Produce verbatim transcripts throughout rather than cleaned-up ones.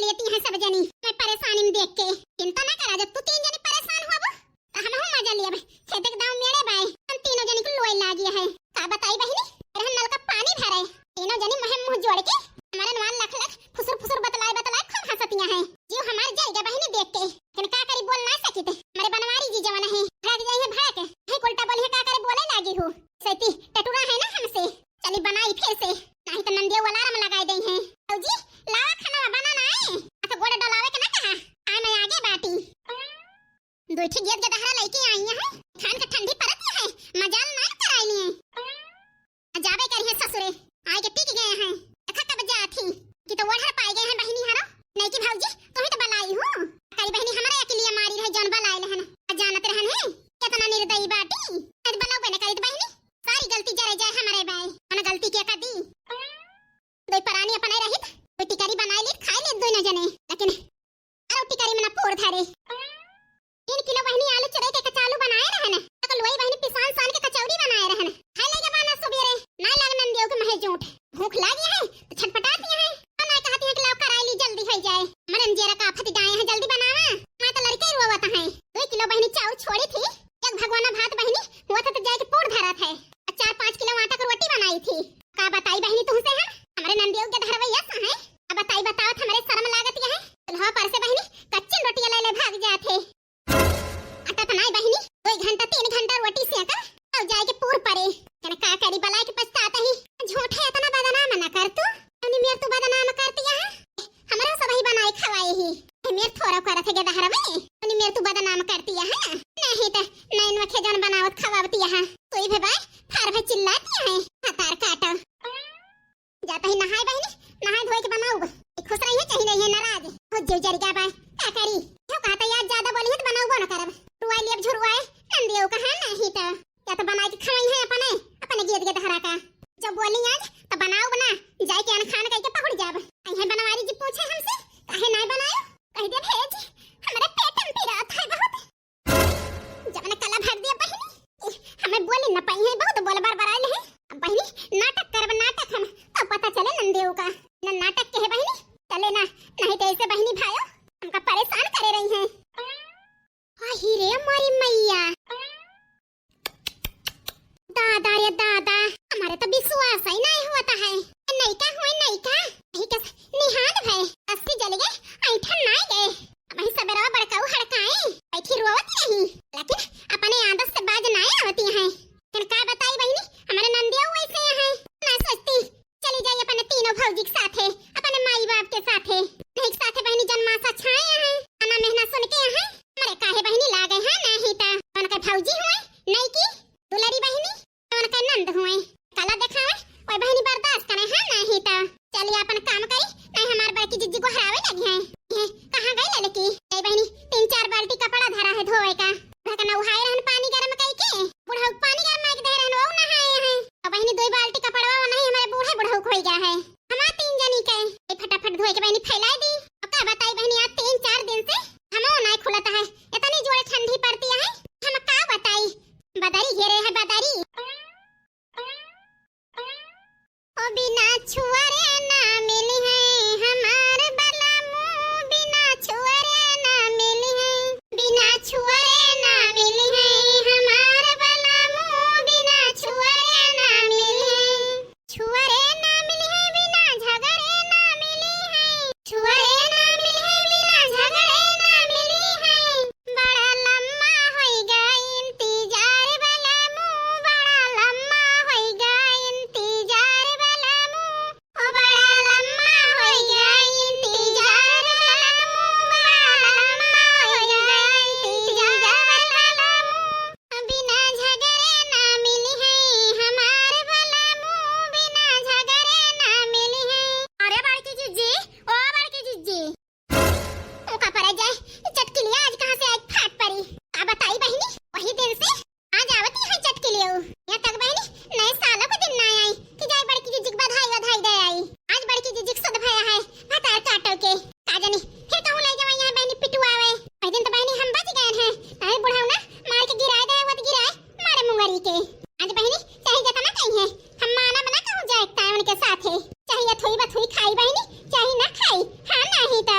देती हैं सब जनी, मैं परेशानी में देख के। चिंता ना करा, जब तू तीन जनी परेशान होबो, तो हमहू मजा लेब। खेते के दाव मेरे बाय, हम तीनों जनी को लोए लागी है। का बताई बहिनी, रहन नल का पानी भरे, तीनों जनी मुँह मुँह जोड़ के हमारे नवान लख लख फुसुर फुसुर बतलाए बतलाए खूब हंसतियां हैं। जीव हमार जल गया बहिनी देख के, लेकिन का करी, बोल ना सकित। हमारे बनवारी जी जवन है, भड़क जाई है भड़क, है उल्टा बोली है, का करे बोले लागी हो। सती टटुरा है ना हमसे, चली बनाई फिर से, नहीं तो नंदिया वाला आराम लगाए दई है। भौजी, लावा खाना बना ना आए, आ तो गोड़ डलावे के ना कहा, आए मैं आगे बाटी। दो ठे गेद के दहरा लइके आई है, खान के ठंडी परत है, मजाल ना कराई लिए। आ जाबे करी है ससुरे, आए के टिक गए हैं। देखा कब जात ही कि तो ओढ़र पाए गए हैं बहिनी हरो, नहीं कि भौजी, तू ही तो बलाई हूँ। कई बहिनी हमारे अकेलिया मारी रहे जौन बलाए रहन, आ जानत रहन है, कितना निर्दयी बाटी। आज बलाऊ बने करी बहिनी, सारी गलती जरे जाए हमारे बाय, हम गलती के कर दी। दो परानी अपने रहित, दो टिकरी बनाए ली, खाए ली दोनों जने, लेकिन अरे टिकरी में ना पोर धरे। तीन किलो बहिनी आलू चुरई के कचालू बनाए रहन, तक लोई बहिनी पिसान सान के कचौरी बनाए रहन। खाए लगे बाना सुबेरे, ना लाग नंदियों के महे जूठ। भूख लागी है, तो छटपटाती है। और ना कहती है कि लाओ कराई ली, जल्दी हो जाए। मरन जेरा का आफत गाए हैं, जल्दी बनावा। मैं तो लड़के रोवत हैं। दो किलो बहिनी चाउर छोड़ी थी, एक भगवाना भात बहिनी हुआ था तो जाए के पोर धरा था। और चार पाँच किलो आटा की रोटी बनाई थी। का बताई बहिनी तुमसे हम, हमारे नंदियों के धरवैया सा है। अब बताई बतावत हमरे शर्म लागत है। चूल्हा पर से बहिनी कच्चन रोटियां ले ले भाग जात है। अटत नाय बहिनी, दो घंटा तीन घंटा रोटी सेका, तब जाए के पूर परे। कने का करी, बलाए के पछतात ही। झूठे इतना बदनाम न कर तू, उन्हीं मेर तू बदनाम करती है। हमरा सब ही बनाए खवाए ही। ए मेर थोड़ा करत है गदहरा में, उन्हीं मेर तू बदनाम करती है। नहीं तो नैन वखे जौन बनावत खवावती है। तू ही भाई फार भाई चिल्लाती है, हतार काटा। जाता ही नहाए बहिनी, नहाए धोए के बनाऊ। खुश रही है, चाहे रही है नाराज। हो जो जरिया बा, का करी? जो कहता याद ज्यादा बोली है तो बनाऊ ना करब। रुआई लियब झुरुआए, नंदियो कहा नहीं तो। या तो बनाए के खवाई है अपने, अपने गेद के धरा का। जब बोली आज तो बनाऊ बना, जाए के अनखान करके पहुड़ जाब। आई है बनवारी जी पूछे हमसे, काहे नहीं बनायो? कह दे भेज, हमारे पेट में पीरा था बहुत। जब न कला भाग दिया बहिनी, हमें बोले न पाई है, बहुत बोल बार बार आए हैं। अब बहिनी नाटक करब नाटक हम, तो पता चले नंदेव का। न नाटक के है बहिनी, चले ना, नहीं तो ऐसे बहिनी भायो हमका परेशान करे रही हैं। आही रे मोरी मैया, दादा रे दादा, हमारे तो विश्वास ही नहीं होता है। नहीं का हुए नहीं का, यही कस निहाल भय, अस्सी जल गए, ऐठन नहीं गए। वही सबेरवा बड़काऊ हड़काए, बैठी रोवत रही, लेकिन अपने आदत से बाज नाय आवती है। फिर का बताई बहिनी, हमारे नंदिया वैसे हैं, ना सोचती, चली जाई अपने तीनों भौजी के साथे, अपने माई बाप के साथे, नहीं के साथे बहिनी जन्मा सा छाए हैं, आना मेहना सुन के हैं, हमारे काहे बहिनी लागे हैं, नहीं ता उनके भौजी हुए, नहीं की दुलारी बहिनी, उनके नंद हुए, कला देखावे, ओए बहिनी बर्दाश्त करे, हाँ, नहीं तो चलिए अपन काम करी, नहीं हमार बड़की जिज्जी गोहरावे लगी हैं। ये कहाँ गई ललकी? ए बहिनी, तीन चार बाल्टी कपड़ा धरा है धोवे का, भकना उहाए रहन पानी गरम कई के, बुढ़ऊ के पानी गरम कई के दे रहन, वो नहाए हैं। अब बहिनी दो बाल्टी कपड़वा वो नहीं हमारे बूढ़े बुढ़ऊ खोई गया है, हमार तीन जनी के। ए फटाफट धोए के बहिनी फैलाई दी, अब का बताई बहिनी, आज तीन चार दिन से हमो नहीं खुलता है, इतनी जोर ठंडी पड़ती है, हम का बताई। बदरी घेरे है बदरी। ओ बिना छुअरे ना मिली है हमार बलमू, बिना छुअरे ना मिली है, बिना छुअरे ना मिली है हमार बलमू, बिना छुअरे ना मिली है। छुअरे ना मिली है, बिना झगरे ना मिली है। छुअरे ना मिली है, बिना झगरे ना मिली है। बड़ा लम्बा होइगा इंतजार बलमू, बड़ा लम्बा होइगा इंतजार बलमू। ओ बड़ा लम्बा होइगा इंतजार बलमू, बड़ा लम्बा होइगा इंतजार बलमू। बिना झगरे ना मिली है हमार बलमू, बिना झगरे ना मिली है। अरे बड़की जिज्जी, ओ बड़की जिज्जी। ओका परे जाए, चटकिलिया आज कहाँ से आई फाट परी। का बताई बहिनी, वही दिन से आज आवती है चटकिलियो। यहाँ तक बहिनी, नए साल के दिन ना आई कि जाए बड़की जिज्जी के बधाई वधाई दे आई। आज बड़की जिज्जी के सुध भया है, भतार काटो के। का जानी, फिर कहूँ ले जावा यहाँ बहिनी पिटुआवे। वही दिन तो बहिनी हम बच गए हैं, नहीं बुढ़ऊ ना मार के गिराए दे, वत गिराए, मारे मुंगरी के। आज बहिनी, चाहे जतना कही है, हम मानब ना कहूँ जाए ताए उनके साथे। चाहे अथुई बथुई खाई बहिनी, चाहे ना खाई, हाँ ना। नहीं तो।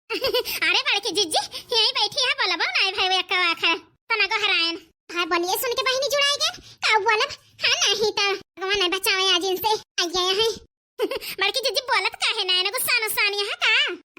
अरे बड़की जिज्जी, यहीं बैठी है, बोलबो नाई भाई, वो एक्का वाखा। तना गोहरायन। हाँ, बोलिए, सुन के बहिनी जुड़ाई गए। का बोलब? हाँ, नहीं तो। भगवान है बचावे आज इनसे। आ गया है। बड़की जिज्जी बोलत काहे ना, इनको सानो सानी है का?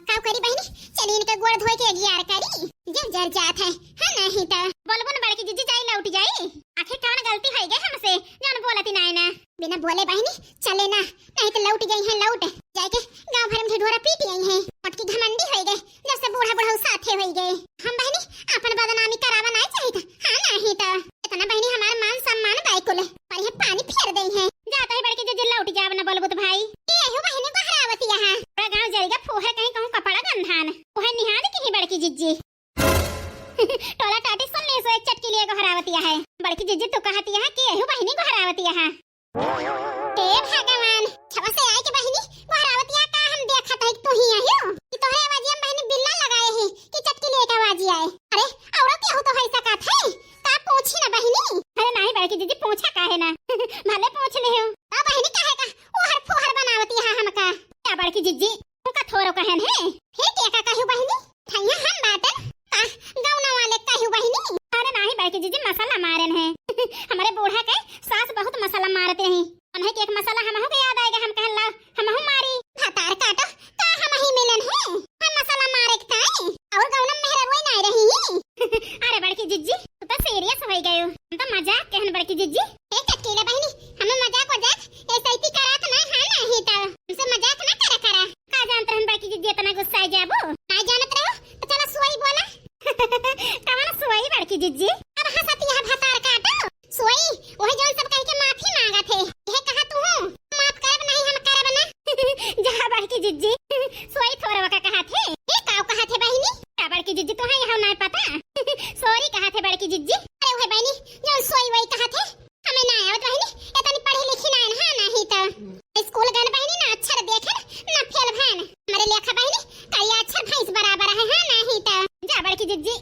का करी बहिनी? चली इनके गोड़ धोए के अगियार करी। जब जर जात है। हाँ, नहीं तो। बोलबो ना बड़की जिज्जी, जाई लौट जाई। आखिर कौन गलती हो गई हमसे, जौन बोलती ना है ना? बिना बोले बहिनी, चले ना, नहीं तो लौट गई है लौट। जाके गाँव भर में ढिढोरा पीट आई है। मोटकी घमंडी हो गए, जब से बूढ़ा बुढ़ऊ साथे हो गए। हम बहिनी अपन बदनामी करावा नहीं चाहिए था। हाँ, नहीं तो। इतना बहिनी हमारा मान सम्मान बाय कुल, पर ये पानी फेर दे है। जाता है बड़की जिज्जी, लौट जाब ना बोलबो तो भाई। ए हो बहिनी गोहरावती यहाँ। पूरा गाँव जरिगा फूहर कहीं कहूँ कपड़ा गंधान। वह निहाद की ही बड़की जिज्जी। टोला टाटी सुन ले सो एक चटकी लिए गोहरावतिया है। बड़की जिज्जी तू कहतिया है कि एहू बहिनी गोहरावतिया है। हे भगवान, छवा से आए के बहिनी गोहरावतिया का हम देखत है कि तू ही आयो। कि तोहरे आवाजिया में बहिनी बिल्ला लगाए है कि चटकी लिए के आवाजी आए। अरे, औरो केहू तो है सकत है। का पूछी ना बहिनी? अरे नहीं बड़की जिज्जी, पूछा काहे ना? भले पूछ ले हो। का बहिनी काहे का ओहर फोहर बनावती है हमका? का बड़की जिज्जी? उनका थोरो कहन है। हे के का कहू बहिनी? ठैया हम बाटन। का गौना वाले कहू बहिनी? अरे नाही बड़की जिज्जी, मसाला मारन है। हमारे बूढ़ा के सास बहुत मसाला मारते हैं। उन्हें के एक मसाला हमहू के याद आएगा, हम कहन लाओ, हमहू मारी। भतार काटो, का हम ही मिलन है? हम मसाला मारे के ताई? और गौना मेहरा रोई नहीं रही। अरे बड़की जिज्जी, तू तो सीरियस हो गयो। हम तो मजाक कहन बड़की जिज्जी। ए चटकीला बहिनी, हमें मजाक वजाक ऐसे ही करात ना है, नहीं तो। हमसे मजाक ना करा करा। का जानत रहन बड़की जिज्जी इतना गुस्सा आ जाबो? ना जानत रहो तो चला सोई बोला। कवन सोई बड़की जिज्जी? अब हंसत यह भतार काटो। सोई, वही जौन सब कह के माफी मांगा थे। यह कहा तू हूँ, माफ करब नहीं हम करब ना। जा बड़की जिज्जी, सोई थोरवा का कहा थे। ए काव कहा थे बहिनी? का बड़की जिज्जी तुम्हें यह नहीं पता? सॉरी कहा थे बड़की जिज्जी। अरे वही बहिनी, जौन सोई वही कहा थे। हमें ना आवत बहिनी, इतनी पढ़ी लिखी ना है, हाँ, नहीं तो। स्कूल गन बहिनी ना अक्षर देखन, ना फेल भन। हमारे लेखा बहिनी, करिया अक्षर भैंस बराबर है, हाँ, नहीं तो। जा बड़की जिज्जी,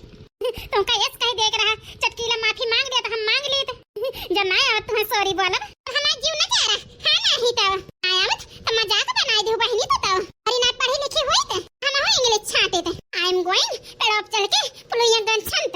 तुमका यस कह देख रहा, चटकीला माफी मांग लिया तो हम मांग ली तो। जब ना आवत तुम्हें सॉरी बोलब, तो हमारा जीव न जा रहा, हाँ, नहीं तो। ना आवत तो मजाक बनाई दू बहिनी तो, तो। अरे ना पढ़ी लिखी हुई तो, हम हो इंग्लिश छाटे तो। I am going, पेड़ों पे चढ़ के पुलुइया गन छंत।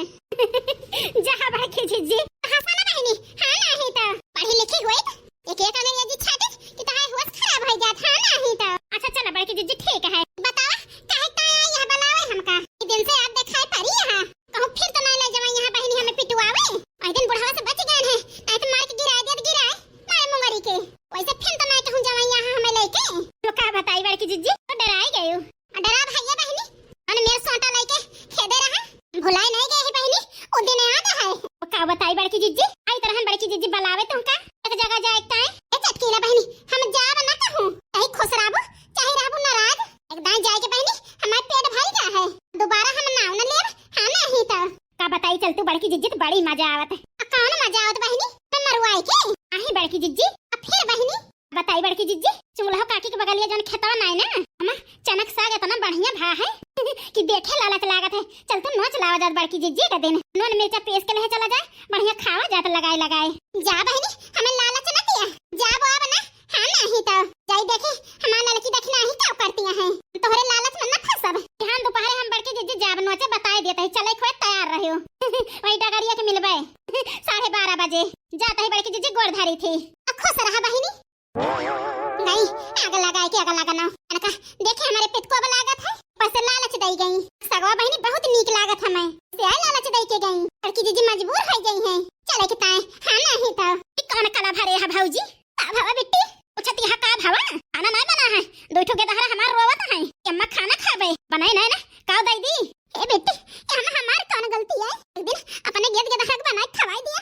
जा बड़की जिज्जी। हंसा ना बहिनी, हाँ नाही तो। पढ़ी लिखी हुई तो एक एक अंग्रेजी छाटे कि तहार होश खराब हो जात, हाँ नाही तो। अच्छा चला बड़की जिज्जी ठीक है। बतावा, काहे का आई यह बुलावे हमका? ई दिन से आप देखाई परी यहाँ। कहूँ फिर तो नहीं ले जावा यहाँ बहिनी हमें पिटवावे। आई दिन बुढ़ावा से बच गए हैं, नहीं तो मार के गिराए देत गिराए, मारे मुंगरी के। वैसे फिर तो नहीं कहूँ जावा यहाँ हमें लेके। तो का बताई बड़की जिज्जी, तो डराई गयो। डरा भैया बहिनी, अन मेर सोटा लइके खेदे रहा। भुलाए नहीं गए ही बहिनी, उ दिन याद है। का बताई बड़की जिज्जी, आई तरहन बड़की जिज्जी बुलावे तुमका। एक जगह जाए ताए। ए चटकीला बहिनी, हम जाब ना कहूँ। चाहे खुश रहबू, चाहे रहबू नाराज। एक दाई जाए के बहिनी, हमार पेट भर जा है। दोबारा हम नाव न लेब, हाँ नहीं तो। का बताई चल तू बड़की जिज्जी, तो बड़ी मजा आवत है। आ कौन मजा आवत बहिनी? मैं मरुआई के? आही बड़की जिज्जी, अब फिर बहिनी। बताई बड़की जिज्जी, चुंगलहो काकी के बगलिया जौन खेतवा नाई ना, हमा चनक साग इतना बढ़िया भा है कि देखे लालच लागत है। चल तू नोच लावा जात बड़की जिज्जी का दिन, नून मिर्चा पीस के लेहे चला जाए, बढ़िया खावा जात लगाए लगाए। जा बहिनी, हमें लालच न दिया, जाब अब ना, हाँ नहीं तो। जाई देखे, हमार लड़की देखना ही क्या करती है, तोहरे लालच में न फंसब। बिहान दोपहरे हम बड़की जिज्जी जाब नोचे बताए देते ही, चले खोए तैयार रहो। वही डगरिया के मिलबे साढ़े बारह बजे। जाता ही बड़की जिज्जी गोड़ धरी थी। आ खुश रहा बहिनी। गई, आग लगाए के आग लगा ना। अनका, देखे हमारे पित को अब लागत है, बस लालच दई गई। सगवा बहिनी बहुत नीक लागत हमें। से आए लालच दई के गई। बड़की जिज्जी मजबूर हो गई हैं। चले के ताए, हाँ नहीं तो। ई कौन कला भरे है भौजी? का भवा बिट्टी? पूछत यहाँ का भवा? खाना नहीं बना है। दो ठो गेदहरा हमार रोवत है। अम्मा खाना खाबे। बनाए नहीं ना? का दई दी? ए बेटी, एहमा हमार कौन गलती है? एक दिन अपने गेद गेदहरा के बनाए खवाई दिया।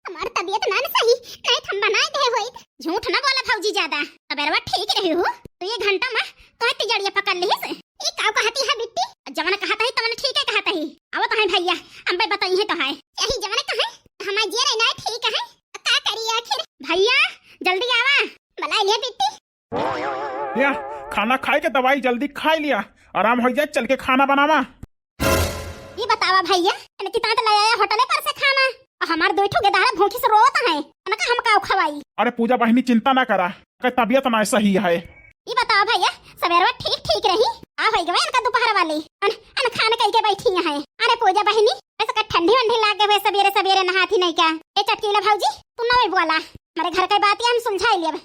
हमार तबीयत ना न सही, नहीं तो हम बनाए दे होइत। झूठ ना बोला भौजी ज्यादा, तबेरवा ठीक रही हो। तो ये घंटा में कौन तिजड़िया पकड़ ली से? ई का कहती है बिट्टी? जवन कहत है तवन ठीक है कहत है। आवत है भैया, हम पे बताई है तो है। यही जवन कहे, हमार जिया रहना ठीक है। का करी आखिर? भैया, जल्दी आवा। बुला लिया बिट्टी। या, खाना खाए के दवाई जल्दी खाए लिया, आराम हो जाए, चल के खाना बनावा। ये बतावा भैया, इनकी तात ले आया होटले पर से खाना, और हमार दो ठो गेदारा भूखी से रोत है, उनका हम का खवाई? अरे पूजा बहिनी, चिंता ना करा, का तबीयत ना सही है। ई बताओ भैया, सबेरवा ठीक ठीक रही? आ होई गवे इनका दोपहर वाली। अन, अन खान कई के बैठी हैं। अरे पूजा बहिनी, ऐसे का ठंडी वंडी लाग गए हुए सबेरे सबेरे नहाती नहीं क्या? ए चटकीला भौजी, तू ना बोला, हमारे घर के बात हम सुलझाई लेब।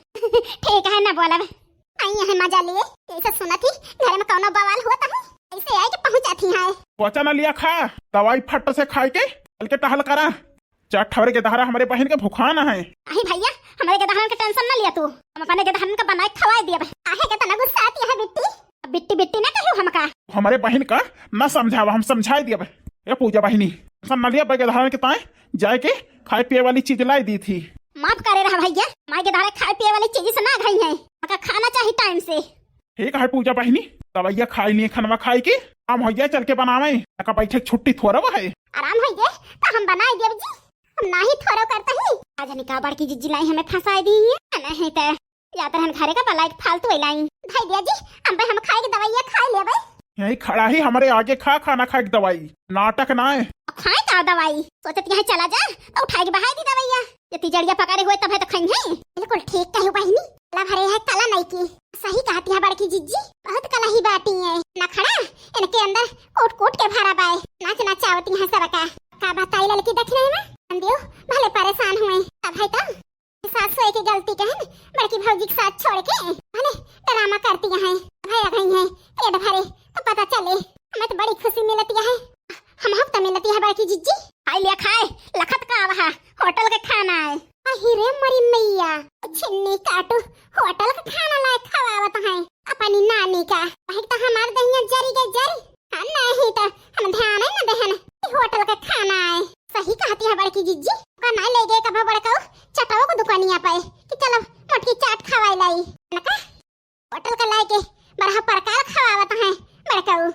ठीक है, ना बोलब। आई है मजा लिए, ऐसे सुना थी घर में कौनो बवाल हुआ था, ऐसे आए के पहुंचा थी है। पचा ना लिया खा, दवाई फट से खाए के चल के टहल करा। चार ठवरे के दहरा हमरे बहिन के भुखाना है। अही भैया, हमरे के दहरन के टेंशन ना लिया तू, हम अपने के दहरन के बनाए खवाए दियब। काहे के तना गुस्सा आती है बिट्टी? बिट्टी बिट्टी ना कहियो हमका। हमरे बहिन का ना समझावा, हम समझाए दियब। ए पूजा बहिनी, टेंशन ना लिया, बे के दहरन के ताए जाए के खाए पिए वाली चीज लाई दी थी। माफ करे रहा भैया, माई के दहरे खाए पिए वाली चीज से ना घई है, हमका खाना चाहिए टाइम से। ठीक है पूजा बहिनी, दवाइया खाई लिए, खनवा खाई के हम होइया चल के बनावे, तका बैठे के छुट्टी थोड़ा है। आराम होइए तो हम बनाए देब जी, हम नाही थोड़ो करता ही। आज निका बड़की जिज्जी लाई हमें फंसाए दी है, नहीं तो जात रहन घरे का बलाई फालतू लाई। भाई दिया जी, हम पे हम खाए के दवाइया खाए लेबे। यही खड़ा ही हमरे आगे खा खाना खाए के दवाई, नाटक ना है। खाए का दवाई? सोचत यहाँ चला जा तो उठाए के बहाई दी दवाइया। जति जड़िया पकड़े हुए तब है तो खई है। बिल्कुल ठीक कहू बहिनी, कला भरे है कला नहीं की। सही कहती है बड़की जिज्जी, बहुत कला ही बाटी है। नखड़ा इनके अंदर कूट कूट के भरा बाय, नाच नचावती है सबका। का बताई ललकी दखिना में, हम दियो भले परेशान हुए। तब है तो सास सोए के गलती कहन, बड़की भौजी के साथ छोड़ के भले ड्रामा करती है। भाई आ गई है, पेट भरे तो पता चले, हमें तो बड़ी खुशी मिलती है। हम हक तो मिलती है बड़की जिज्जी। खाई लिया खाए, लखत का आवा है, होटल के खाना है। अही रे मरी मैया, छिन्नी काटू, होटल का खाना लाए खवावत है अपनी नानी का। वही तो हमार दहिया जरी गई जरी। हाँ, नहीं तो हम ध्यान ही न देहन कि होटल का खाना है। सही कहती है बड़की जिज्जी, का नहीं ले गए कभो बड़कऊ चटवा को दुकानिया पे कि चलो मोटकी चाट खवाई लाई। नका होटल का लाए के बड़ा प्रकार खवावत है बड़कऊ।